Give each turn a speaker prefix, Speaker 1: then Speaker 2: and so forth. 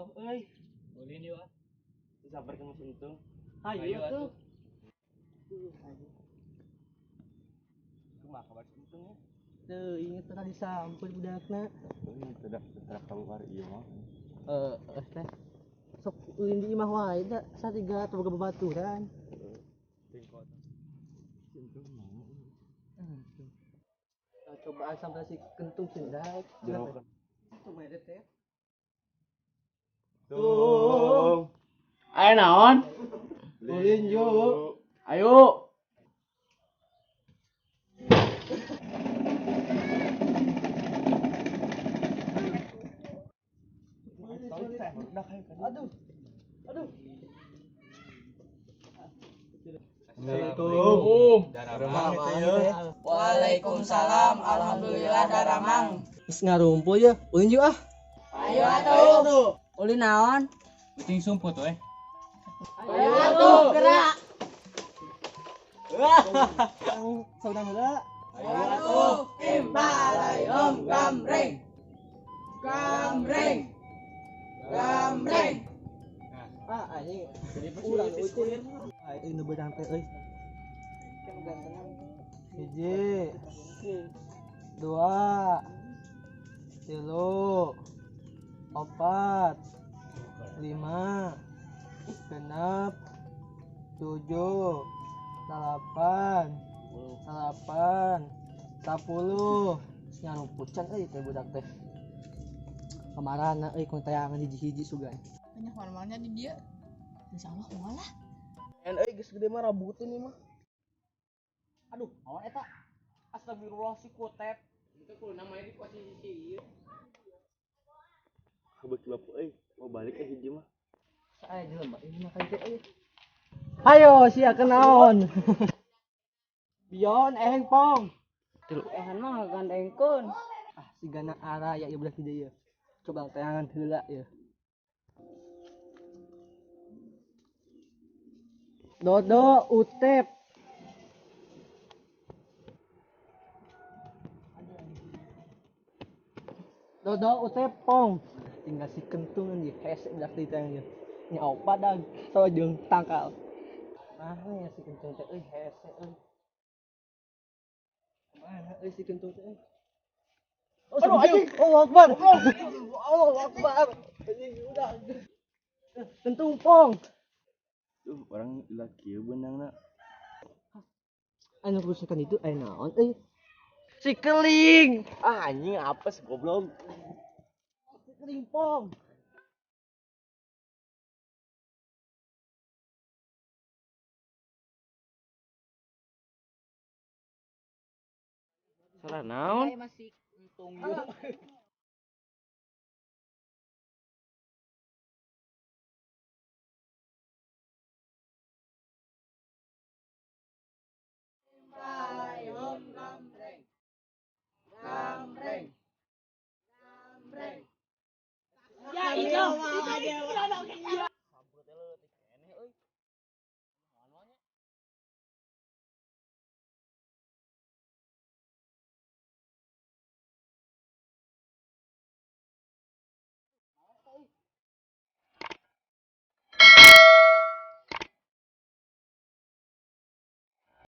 Speaker 1: Jauh euy.
Speaker 2: Ulin yuk ah.
Speaker 3: Sabar kan Mas Untung.
Speaker 1: Hayu atuh.
Speaker 3: Kumaha kabar si Untung ya?
Speaker 1: Teu inget tadi sampeun budakna.
Speaker 3: Euy, tidak keluar ieu mah.
Speaker 1: Teh. Sok ulin di imah wae da satiga teu boga babaturan.
Speaker 3: Ting kota. Si Untung mau.
Speaker 1: Cobaan sampai si Kentung cendak. Tuh mah teh.
Speaker 3: Tung.
Speaker 2: Ayo naon?
Speaker 1: Ulin yuk.
Speaker 2: Ayo.
Speaker 1: Aduh. Aduh.
Speaker 3: Assalamualaikum.
Speaker 4: Waalaikumsalam. Alhamdulillah daramang.
Speaker 1: Geus ngarumpul ya. Ulin yuk ah.
Speaker 4: Ayo atuh. Ulin naon?
Speaker 2: Uting sumput we.
Speaker 4: Ayo atuh gerak.
Speaker 1: Saudang heula.
Speaker 4: Ayo atuh. Impalayon gambreng. Gambreng. Gambreng.
Speaker 1: Ah anjing. Urang ucing. Aing nu beunang teh euy. 1, 2, 3, 4, 5, 6, 7, 8, 9, 10. Ngarumpucan euy teh budak teh. Kamarana euy kun tayangan hiji-hiji sugan.
Speaker 5: Banyak mana-mana di dia. Insyaallah moal lah.
Speaker 1: En euy geus gede mah rabuteun ieu mah.
Speaker 2: Aduh, naon eta? Astagfirullah si Kutep. Itu kudu namanya di posisi ieu.
Speaker 3: Kabeuki bapu euy, mau balik hiji mah.
Speaker 1: Sae jelema ini mah kan teh euy. Hayo sia kenaon. Bion eheng pong.
Speaker 4: Ehan mah gandengkeun.
Speaker 1: Ah sigana araya ieu budak di dieu. Coba tayangan heula ieu. Dodo Utep. Dodo Utep pong. Tinggal si Kentung di hese budak di tang ieu. Nya opat dah so jeung tangkal. Nah ya si Kentung teh euy hese euy. Mana euy si Kentung teh euy. Oh, aduh, anjing. Allahu Akbar. Allahu Akbar. Anjing udah. Kentung pong.
Speaker 3: Tuh orang laki beunangna.
Speaker 1: Anu kerusakan itu aya naon euy? Si keling.
Speaker 3: Ah anjing apes goblok.
Speaker 1: Si keling pong.
Speaker 2: Salah naon?
Speaker 4: Masih untung yuk.